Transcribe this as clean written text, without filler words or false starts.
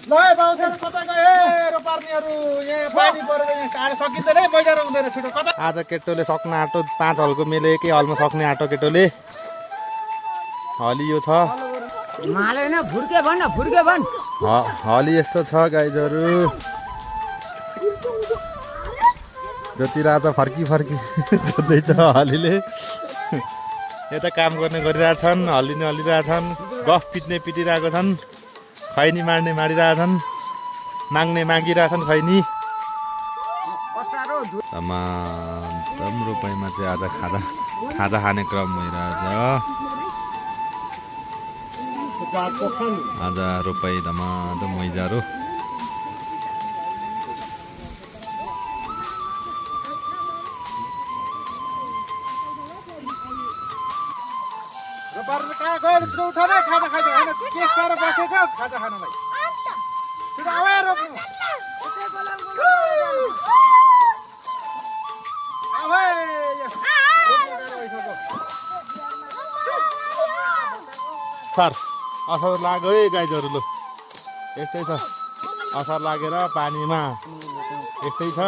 ल बाउहरू कता गए रोपार्नेहरू यहाँ पानी परेर यहाँ काट सकिँदैन है मैजा हुँदैन छिटो कता आज केटोले सक्ने आँटो 5 हलको मेले एकै हलमा सक्ने आँटो केटोले हलियो छ मालेन फुर्के भन् हली यस्तो छ गाइजहरू जति राजा फर्की जोत्दैछ हलीले यता काम गर्ने गरिरहेछन् हल्लिने हल्लिरहेछन् गफ पिटिरहेको छन् खैनी मार्ने मारिरहेछन् माग्ने मागिरहेछन् खैनी तमाम रोपाइँमा चाहिँ आज खाजा खाने क्रम भइरहेछ आज रोपाइँ धमाधम मैजारो रोपार्ने कहाँ गयो छिटो उठ न खाजा होइन के साह्रो बसेको खाजा खानलाई छिटो आवाज रोप्नु सर असार लाग्यो है गाईजहरू लु यस्तै छ असार लागेर पानीमा यस्तै छ